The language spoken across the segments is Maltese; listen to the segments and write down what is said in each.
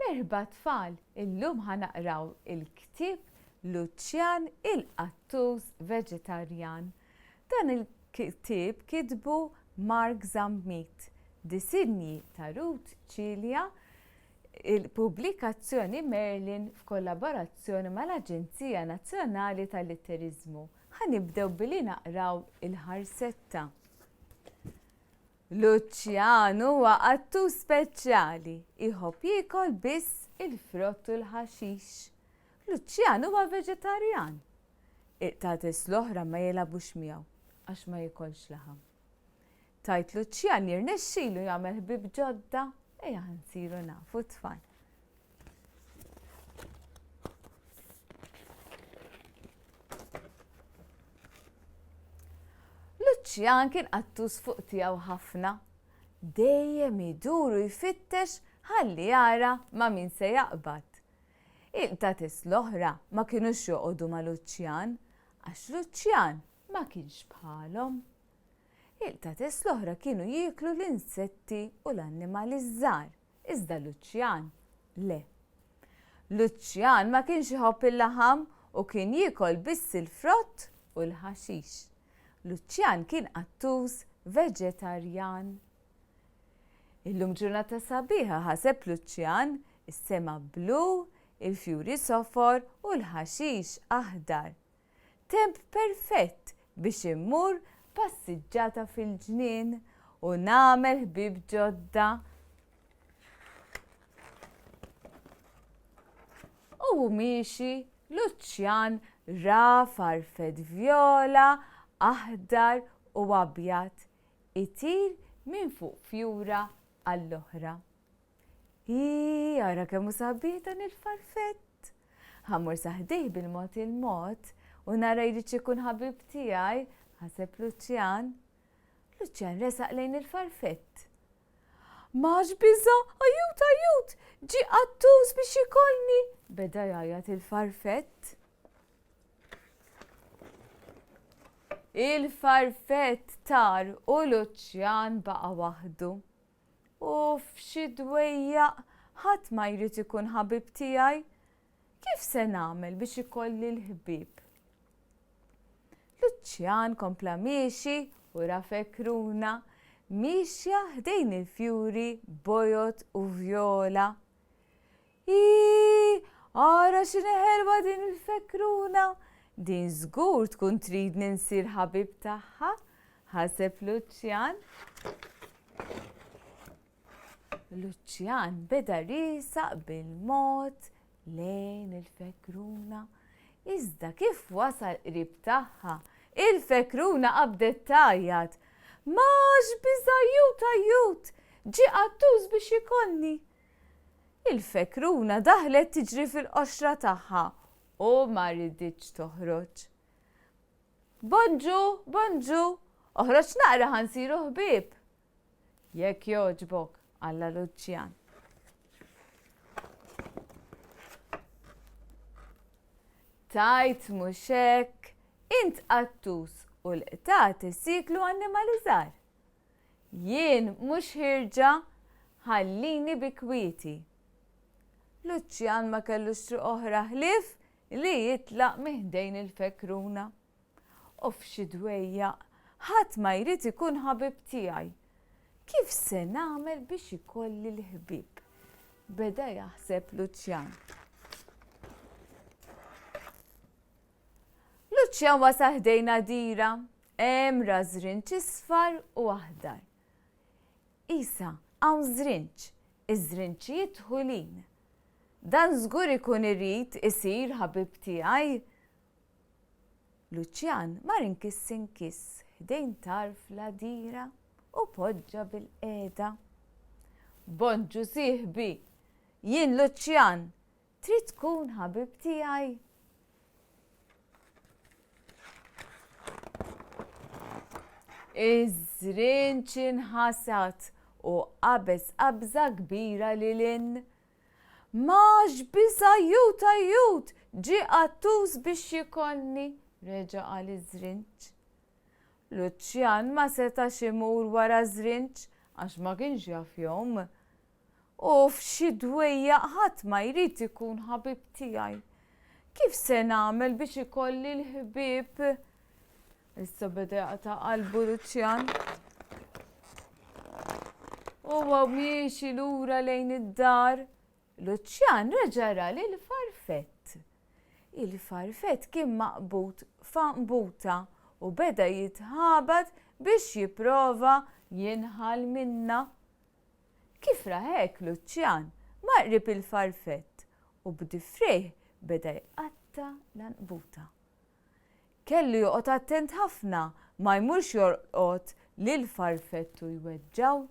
Merħba tfal, illum ħa naqraw il-ktieb Luċjan il-Qattus Veġetarjan. Dan il-ktieb kitbu Mark Zammit, disinji ta' Ruth Cilia, il-pubblikazzjoni Merlin f'kollaborazzjoni mal-Aġenzija Nazzjonali tal-Litteriżmu. Ħa nibdew billi naqraw il-ħarsetta. Luċjan huwa qattus speċjali, iħobb jiekol biss il-frott u l-ħaxix. Luċjan huwa veġetarjan. Il-qtates l-oħra ma jilagħbux miegħu għax ma jikolx laħam. Tgħid Luċjan jirnexxilu jagħmel ħbieb ġodda? Ejja ħa nsiru nafu t-tfal. Luċjan kien qattus fuq tiegħu ħafna. Dejjem idur u jfittex ħalli jara ma' min se jaqbad. Il-qtates l-oħra ma kinux joqogħdu ma' Luċjan għax Luċjan ma kienx bħalhom. Il-qtates l-oħra kienu jieklu l-insetti u l-annimali ż-żgħar, iżda Luċjan le. Luċjan ma kienx iħobb il-laħam u kien jiekol biss il-frott u l-ħaxix. Luċjan kien qattus veġetarjan. Illum ġurnata sabiħa ħaseb Luċjan, is-sema blu, il-fjuri sofor u l-ħaxix aħdar. Temp perfett biex immur passiġġata fil-ġnien u nagħmel ħbieb ġodda. U hu miexi, Luċjan ra farfett vjola, aħdar u abjad itir minn fuq fjura għall-oħra. Ii, ara kemm hu sabiħ dan il-farfett! Ħa mmur sa ħdejh bil-mod il-mod u nara jridx ikun ħabib tiegħi, ħaseb Luċjan. Luċjan resaq lejn il-farfett. M'għax biża', ajjut, ajjut, ġie qattus biex jikolni, beda jgħajjat il-farfett. Il-farfett tar u Luċjan baqa' waħdu. Uff, xi dwejjaq, ħadd ma jrid ikun ħabib tiegħi. Kif se nagħmel biex ikolli l-ħbieb? Luċjan kompla miexi u ra fekruna miexja ħdejn il-fjuri bojod u vjola. Ii, ara x'inhi ħelwa din il-fekruna! Din żgur tkun tridni nsir ħabib tagħha, ħaseb Luċjan. Luċjan beda riesaq bil-mod lejn il-fekruna. Iżda kif wasal qrib tagħha, il-fekruna qabdet tgħajjat. M'għax biża' ajjut ajjut! Ġie qattus biex jikolni! Il-fekruna daħlet tiġri fil-qoxra tagħha u ma riditx toħroġ. Bonġu, bonġu, oħroġ naqra ħa nsiru ħbieb. Jekk jogħġbok, qallha Luċjan. Tgħid mhux hekk, int qattus u l-qtates jieklu annimali żgħar. Jien mhux ħierġa, ħallini bi kwieti. Luċjan ma kellux triq oħra ħlief li jitlaq minn ħdejn il-fekruna. Uff xi dwejjaq, ħadd ma jrid ikun ħabib tiegħi. Kif se nagħmel biex ikolli l-ħbieb? Beda jaħseb Luċjan. Luċjan wasal ħdejn għadira. Hemm ra żrinġ isfar u aħdar. Isa, hawn żrinġ. Iż-żrinġijiet dħulin. Dan żgur ikun irid isir ħabib tiegħi. Luċjan mar inkiss inkiss ħdejn tarf l-għadira u poġġa bilqiegħda. Bonġu sieħbi! Jien Luċjan! Trid tkun ħabib tiegħi? Iż-żrinġ inħasad u qabeż qabża kbira lil hinn. M'għax biss ajjut ajjut, ġie qattus biex jikolni, reġa' qal iż-żrinġ. Luċjan ma setax imur wara ż-żrinġ għax ma kienx jaf jgħum. Uff, xi dwejjaq ħadd ma jrid ikun ħabib tiegħi. Kif se nagħmel biex ikolli l-ħbieb? Issa beda jaqta' qalbu Luċjan. Huwa miexi lura lejn id-dar. Luċjan reġa' ra lil Farfett. Il-farfett kien maqbud f'għanqbuta u beda jitħabat biex jipprova jinħall minnha. Kif ra hekk Luċjan mar qrib il-farfett u b'difrejh beda jqatta' l-għanqbuta. Kellu joqgħod attent ħafna ma jmurx jolqot lill-farfett u jweġġgħu.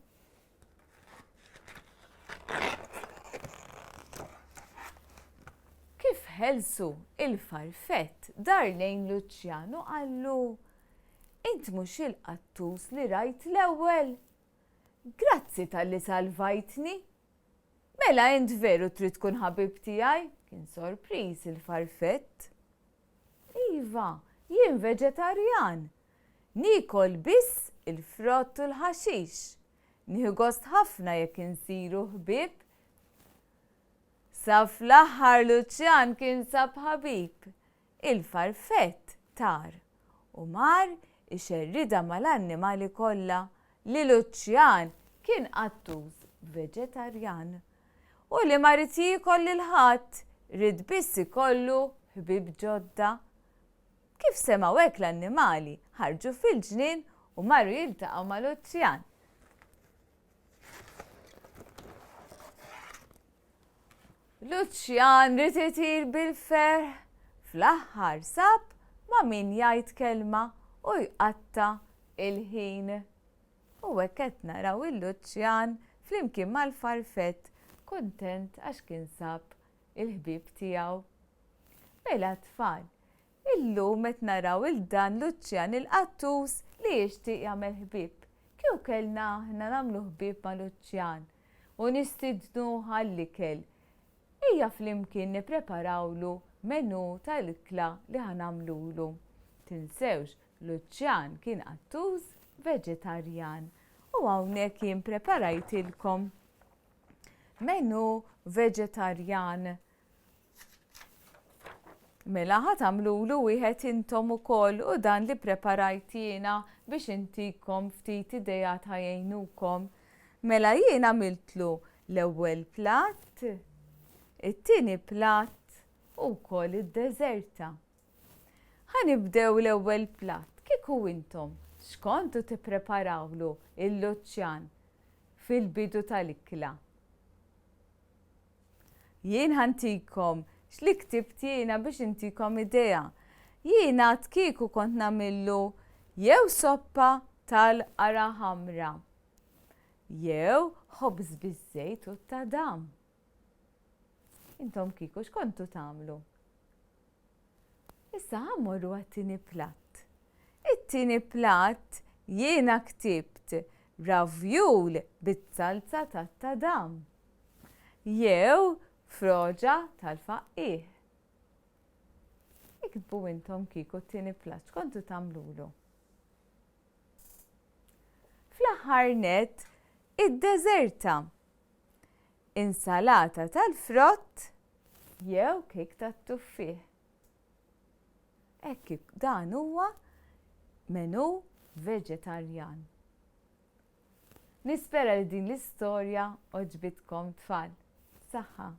Kif ħelsu, il-farfett dar lejn Luċjan u qallu, Int mhux il-qattus li rajt l-ewwel? Grazzi talli salvajtni! Mela int veru trid tkun ħabib tiegħi? Kien sorpriż il-farfett. Iva, jien veġetarjan. Niekol biss il-frott u l-ħaxix. Nieħu gost ħafna jekk insiru ħbieb. Sa fl-aħħar Luċjan kien sab ħabib. Il-farfett tar u mar ixerridha mal-annimali kollha li Luċjan kien qattus veġetarjan u li ma ried jiekol lil ħadd, ried biss ikollu ħbieb ġodda. Kif semgħu hekk l-annimali ħarġu fil-ġnien u marru jiltaqgħu ma' Luċjan. Luċjan ried itir bil-ferħ, fl-aħħar sab ma' min jgħid kelma u jqatta' il-ħin. U hekk qed naraw il-Luċjan flimkien mal-farfett kuntent għax kien sab il-ħbieb tiegħu. Mela tfal, Illum qed naraw 'il dan Luċjan il-qattus li jixtieq jagħmel ħbieb. Kieku kellna aħna nagħmlu ħbieb ma' Luċjan u nistidnuh għall-ikel, ejja flimkien nippreparawlu menù tal-ikla li ħa nagħmlulu. Tinsewx, Luċjan kien qattus veġetarjan u hawnhekk jien preparajtilkom menù veġetarjan. Mela ħa tagħmlulu wieħed intom ukoll u dan li preparajt jiena biex intikom ftit ideat ħa jgħinukom. Mela jien għamiltlu l-ewwel platt, it-tieni platt u wkoll id-deżerta. Ħa nibdew l-ewwel platt, kieku intom x'kontu tippreparawlu il-Luċjan fil-bidu tal-ikla? Jien ħa ntikom x'li ktibt jiena biex intikom idea. Jien għad kieku kont nagħmillu jew soppa tal-qara ħamra jew ħobż biż-żejt u t-tadam. Intom kieku x'kontu tagħmlu? Issa ħa mmorru għat-tieni platt. It-tieni platt jiena ktibt ravjul bit-salza tat-tadam. Jew froġa tal-faqqiegħ. Iktbu intom kieku t-tieni platt x'kontu tagħmlulu. Fl-aħħar nett, id-deżerta. Insalata tal-frott jew kejk tat-tuffieħ. Hekk dan huwa menu veġetarjan. Nispera li din l-istorja għoġbitkom tfal. Saħħa!